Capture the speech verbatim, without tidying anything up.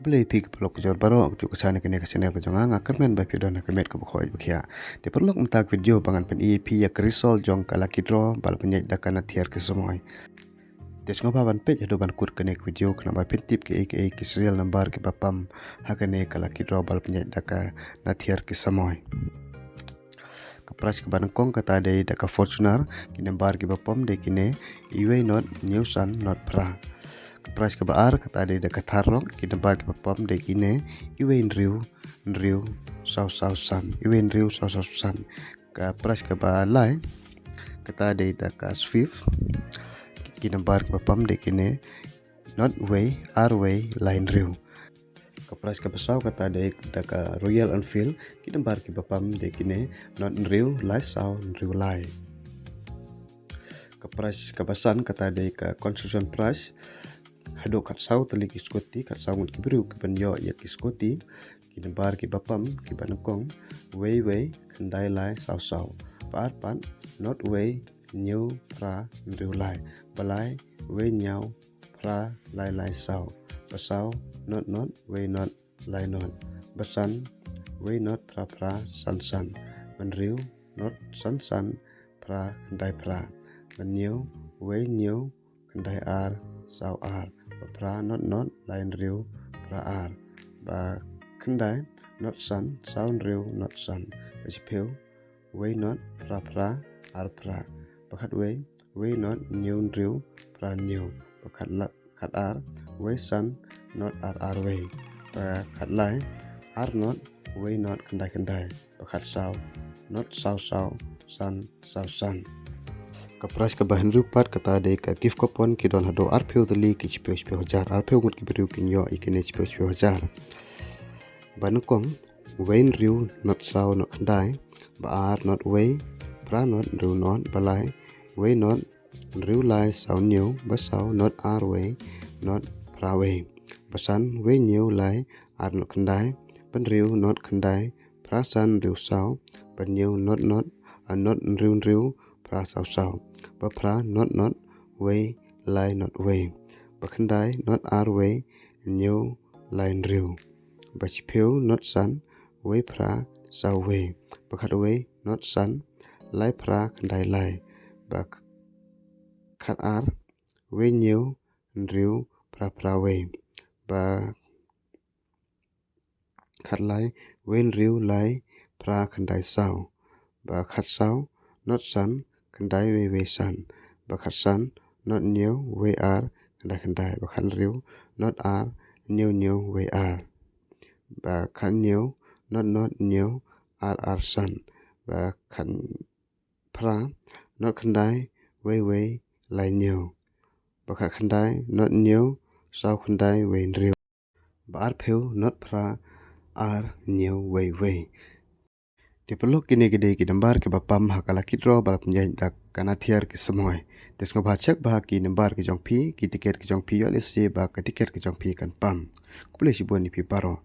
Khublei phi ki paralok ki jor baroh, ka jong ka channel kane ka channel ka jong nga, nga kyrmen ba phi don ha ka met kaba khoit ba khiah. Te paralok mynta ka video ba ngan pyni ïa phi ïa ka result jong ka lucky draw ba la pynïaid da ka nathiar ki samoi. Te sngewbha ban peit haduh ban kut kane ka video khnang ba phin tip kiei kiei ki serial number kiba pam ha kane ka lucky draw ba la pynïaid da ka nathiar ki samoi. Ka prize kaba nyngkong kata dei da ka Fortuner, ki number kiba pam dei kine, iwei not, hynñiew san, not phra. Ka prize kaba ar kata dei da ka Tharlok, ki number kiba pam dei kine, iwei hynriew, hynriew, saw saw san, iwei hynriew, saw saw san. Ka prize kaba lai kata dei da ka Swift, ki number kiba pam dei kine, not wei, ar wei, lai hynriew. Ka prize kaba saw kata dei da ka Royal Enfield, ki number kiba pam dei kine, not hynriew, lai saw, hynriew lai. Ka prize kaba san kata dei ka consolation prize, haduh khatsaw tylli ki scooty, khatsaw ngut ki briew kiban ïoh ïa ki scooty, ki number kiba pam, kiba nyngkong, wei wei, khyndai lai, saw saw. Ba ar pat, not wei, hynñiew phra, hynriew lai. Ba lai, wei hynñiew, phra, lai lai saw. Ba saw, not not, wei not, lai not. Ba san, wei not, phra phra, san san. Ba hynriew, not san san, phra khyndai phra. Ba hynñiew, wei hynñiew, khyndai ar, saw ar. Ba phra, not not, lai hynriew, phra ar. Ba khyndai, not san, saw hynriew, not san. Ba shiphew, wei not, phra phra, ar phra. Ba khatwei, wei not, hynñiew hynriew, phra hynñiew. Ba khatla-, khatar, wei san, not ar ar wei. Ba khatlai, ar not, wei not, khyndai khyndai. Ba khatsaw, not saw saw, san saw san. Ka prize kaba hynriew pat kata dei ka gift coupon, ki don haduh arphew tylli ki shiphew shiphew hajar. Arphew ngut ki briew kin ïoh ïa kine shiphew shiphew hajar. Ba nyngkong, wei hynriew, not saw, not khyndai. Ba ar, not wei, phra not, hynriew not. Ba lai, wei not, hynriew lai, saw hynñiew. Ba saw, not ar wei, not phra wei. Ba san, wei hynñiew lai, ar not khyndai. Ba hynriew, not khyndai, phra san, hynriew saw. Ba hynñiew, not not, a not hynriew hynriew, phra saw saw. Ba phra, not not, wei lai, not wei. Ba khyndai, not ar wei, hynñiew lai hynriew. Ba shiphew, not san, wei phra, saw wei. Ba khatwei, not san, lai phra, khyndai lai. Ba khatar, wei hynñiew, hynriew, phra phra wei. Ba khatlai, wei hynriew lai, phra khyndai saw. Ba khatsaw, not san, khyndai wei wei san. Ba khatsan, not hynñiew, wei ar, khyndai khyndai. Ba khathynriew, not ar, hynñiew hynñiew, wei ar. Ba khathynñiew, not not, hynñiew, ar ar san. Ba khatphra, not khyndai, wei wei, lai hynñiew. Ba khatkhyndai, not hynñiew, saw khyndai, wei hynriew. Ba arphew, not phra, ar hynñiew, wei wei. Te paralok, kine ki dei ki number kiba pam ha ka lucky draw ba la pynïaid da ka nathiar ki samoi. Te sngewbha check bha ki number ki jong phi, ki tiket ki jong phi, ïoh lehse ba ka tiket ki jong phi kan pam. Khublei shibun ïa phi baroh.